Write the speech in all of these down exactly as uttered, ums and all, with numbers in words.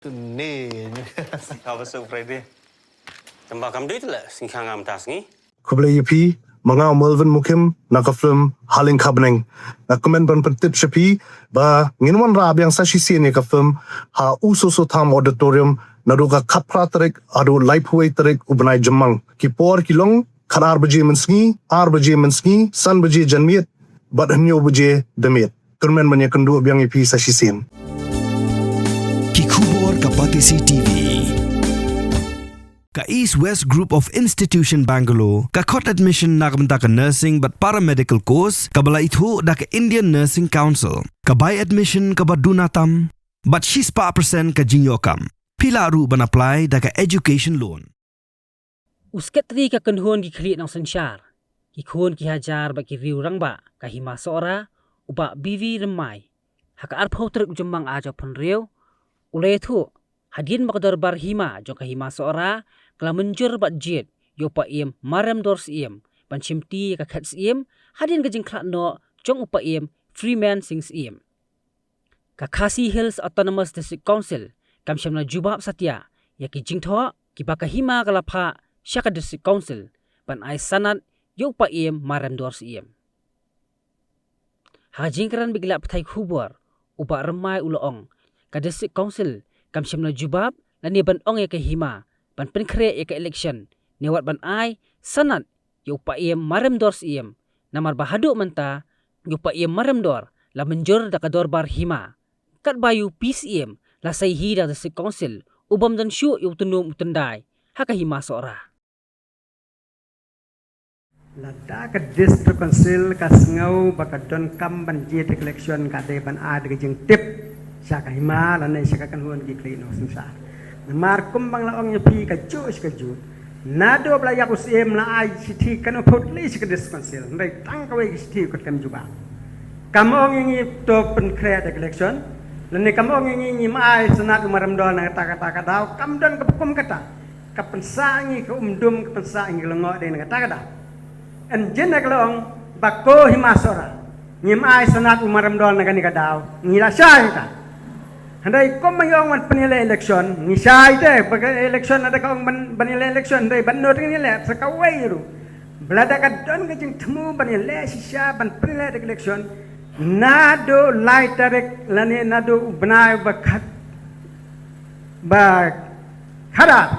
Ni. Kaba su Friday. Tamba kam dei le sing khang am tas ngi. Khublei ïa phi, ma nga u Melvin Mukim na ka film Haleng Khabneng. Nga kmen ban pyntip sha phi ba ngin wanrah biang sa shisien ïa ka film ha U Soso Tham Auditorium naduh ka khatphra tarik haduh laiphew wei tarik u bnai Jymmang. Ki por ki long khatar baje mynsngi, ar baje mynsngi, san baje janmiet bad hynñiew baje damiet. Kyrmen ban ïakynduh biang ïa phi sa shisien. Ki khubor ka Batesi T V. Ka East West Group of Institution Bangalore ka khot admission na ka bynta ka nursing bad paramedical course kaba la ithuh da ka Indian Nursing Council. Ka bai admission kaba duna tam bad shispah percent ka jingïoh kam. Phi lah ruh ban apply da ka education loan. U Sekretari ka Kynhun ki Khlieh Nongsynshar, ki Khun ki Hajar bad ki Riew Rangbah ka Hima Sohra, u Bah B V Rymmai, ha ka arphew tarik u Jymmang arhajar arphew hynriew, u la ïathuh, hadien ba ka Dorbar Hima jong ka Hima Sohra ka la mynjur bad jied ïa u Paiem Maremdor Syiem ban shimti ïa ka khet Syiem hadien ka jingkhlad noh jong u Paiem Freeman Singh Syiem. Ka Khasi Hills Autonomous District Council kam shym la jubab satia ïa ki jingthoh kiba ka Hima ka la phah sha ka District Council ban ai sanad ïa u Paiem Maremdor Syiem. Ha ka jingkren bad ki lad pathai khubor, u Bah Rymmai u la ong, ka District Council kam shym la jubab lane ban ong ïa ka Hima ban pynkhreh ïa ka election ne wat ban ai sanad ïa u Paiem Maremdor Syiem, namar ba haduh mynta ïa u Paiem Maremdor la mynjur da ka Dorbar Hima. Katba ïa u P Syiem la sei hi da ka District Council u bym don shuh ïa u tnum u tyndai ha ka Hima Sohra. Lada ka District Council ka sngew ba ka donkam ban jied ïa ka election, ka dei ban ai da ka jingtip sha ka Hima lane sha ka Kynhun ki Khlieh Nongsynshar. Namar kumba nga la ong ïa phi kajuh shi kajuh, naduh ba la ïap u Syiem la ai shithi katno phew tylli sha ka District Council, hynrei tang kawei ka shithi kat kam jubab. Kam ong ïa ngi to pynkhreh da ka election lane kam ong ïa ngi ngim ai sanad u Maremdor na kata kata ka daw, kam don kaba kum kata. Ka pynsah ïa ngi ka umdum, ka pynsah ïa ngi ka lyngngoh dei na kata ka daw. Hynrei jin da ka la ong ba ko Hima Sohra ngim ai sanad u Maremdor na kane ka daw, ngi la shai ïa ka. Hynrei kumba ngi ong ban pynïaleh election, ngi shai te ba ka election, lada ka ong ban, ban ïaleh election, hynrei ban nud ngi leh sa kawei ruh. Ba lada ka don ka jingthmu ban ïaleh shisha ban pynïaleh da ka election naduh lai tarik lane naduh u bnai ba khat ba khadar.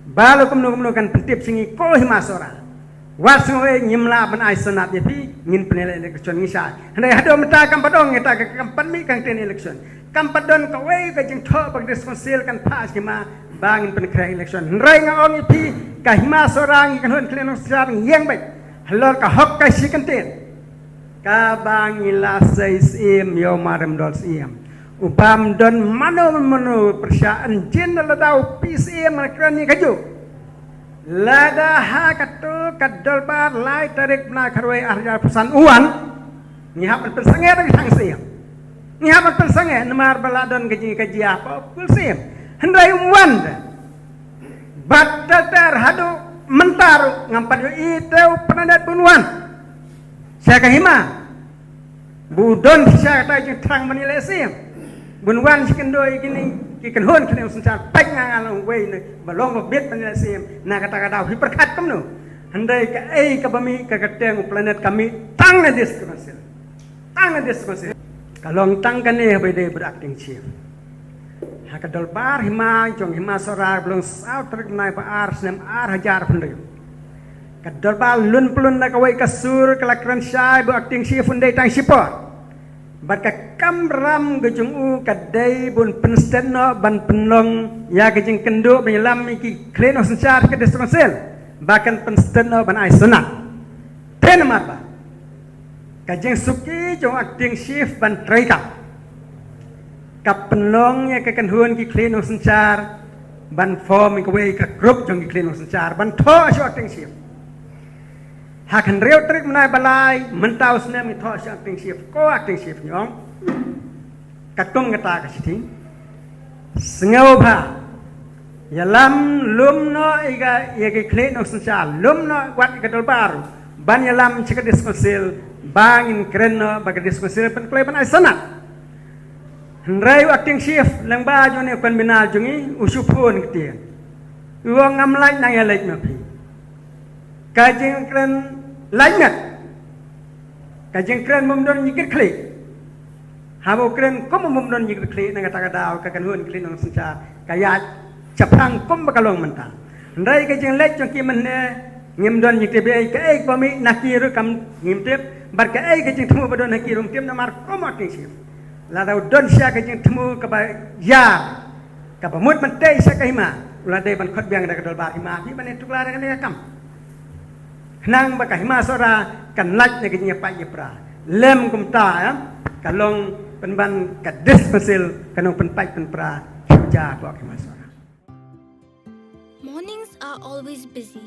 Ba la kumno kumno kan pyntip sha ngi ko Hima Sohra. Wat sngew ei, ngim lah ban ai sanad ïa phi, ngin pynïaleh election ngi shai. Hynrei haduh mynta kam pat ong ïa ta, kam pat mih ka ktien election. Kam pat don kawei ka jingthoh ba ka District Council kan phah sha Hima ba ngin pynkhreh election. Hynrei nga ong ïa phi, ka Hima Sohra ngi Kynhun Khlieh Nongsynshar ngi ïeng beit halor ka hok ka shi kyntien. Kaba ngi la sei Syiem ïa u Maremdor Syiem, u bym don mano mano pyrshah. Hynrei jin da lada u P Syiem ka kren ïa kajuh, lada ha kato ka dorbar lai tarik bnai kharwei arhajar arphew san u wan, ngi hap ban pynsangeh da ka thang Syiem. Ngi hap ban pynsangeh namar ba la don ka jingkajia hapoh pul Syiem. Hynrei um wan te. Bad ter ter haduh mynta ruh ngam pat ïohi te u Bernadette bun wan sha ka Hima. Ba u don shisha kata ka jingthrang ban ïaleh Syiem. Bun wan sha kyndoh ïa kine ki Kynhun Khlieh Nongsynshar, peit nga nga long uwei ne ba long ba bit ban ïaleh Syiem. Na kata ka daw phi pyrkhat kumno? Hynrei kaei kaba mih ka kyrteng u Bernadette ka mih tang na District Council. Tang na District Council. Ka long tang kane haba ïadei bad acting chief. Ha ka dorbar Hima jong Hima Sohra ba long saw tarik bnai ba ar snem arhajar arphew hynriew, ka dorbar lun plun da kawei ka sur ka la kren shai ba u acting chief un dei tang shipor. Bad ka kamram ka jong u ka dei ba un pynstet noh ban pynlong ïa ka jingkynduh ban ïalam ïa ki Khlieh Nongsynshar ka District Council ba kan pynstet noh ban ai sanad. Te namar ba ka jingsuki jong u acting chief ban treikam ka pynlong ïa ka Kynhun ki Khlieh Nongsynshar ban form ïa kawei ka group jong ki Khlieh Nongsynshar ban thoh sha u acting chief. Ha ka hynriew tarik bnai ba lai mynta u snem ngi thoh sha u acting chief, ko acting chief ngi ong. Katkum kata ka shithi, sngewbha ïalam lum noh ïa ka, ïa ki Khlieh Nongsynshar, lum noh wat ïa ka dorbar ban ïalam sha ka District Council ba ngin kren noh ba ka District Council pynkloi ban ai sanad. Hynrei u acting chief lyngba jong u convener jong ngi u shu phone ktien. U ong ngam lait nang ïa leit ma phi. Ka jingkren lait met. Ka jingkren bym don jingkit khlieh. Haba u kren kum bym don jingkit khlieh na kata ka daw ka kynhun khlieh nongsynshar ka ïaid shaphrang kum ba ka long mynta. Hynrei ka jingleit jong ki mynne ngim don jingtip ei, kaei ba mih na ki ruh kam ngim tip, bad kaei ka jingthmu ba don ha ki ruh ngim tip namar kum u acting chief. Lada u don shisha ka jingthmu kaba ïar, kaba mut ban tei sha ka hima, u la dei ban khot biang da ka dorbar hima phi ban ïatuklar da kane ka kam. Khnang ba ka Hima Sohra kan lait na ka jingïapait ïapra. Lem kumta, eh, ka long pynban ka dismissal ka nongpynpait pynpra khlem ja ka Hima Sohra. Mornings are always busy.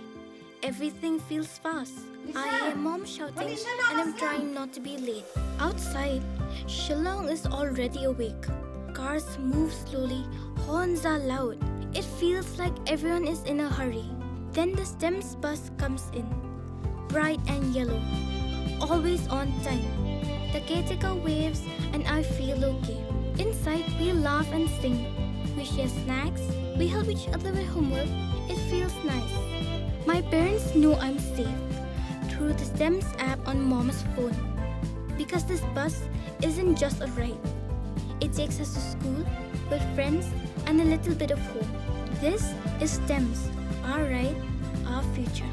Everything feels fast. I hear mom shouting and I'm trying not to be late. Outside, Shillong is already awake. Cars move slowly, horns are loud. It feels like everyone is in a hurry. Then the STEMS bus comes in. Bright and yellow. Always on time. The caretaker waves and I feel okay. Inside, we laugh and sing. We share snacks. We help each other with homework. It feels nice. My parents know I'm safe through the STEMS app on mom's phone. Because this bus isn't just a ride, it takes us to school, with friends, and a little bit of hope. This is STEMS, our ride, our future.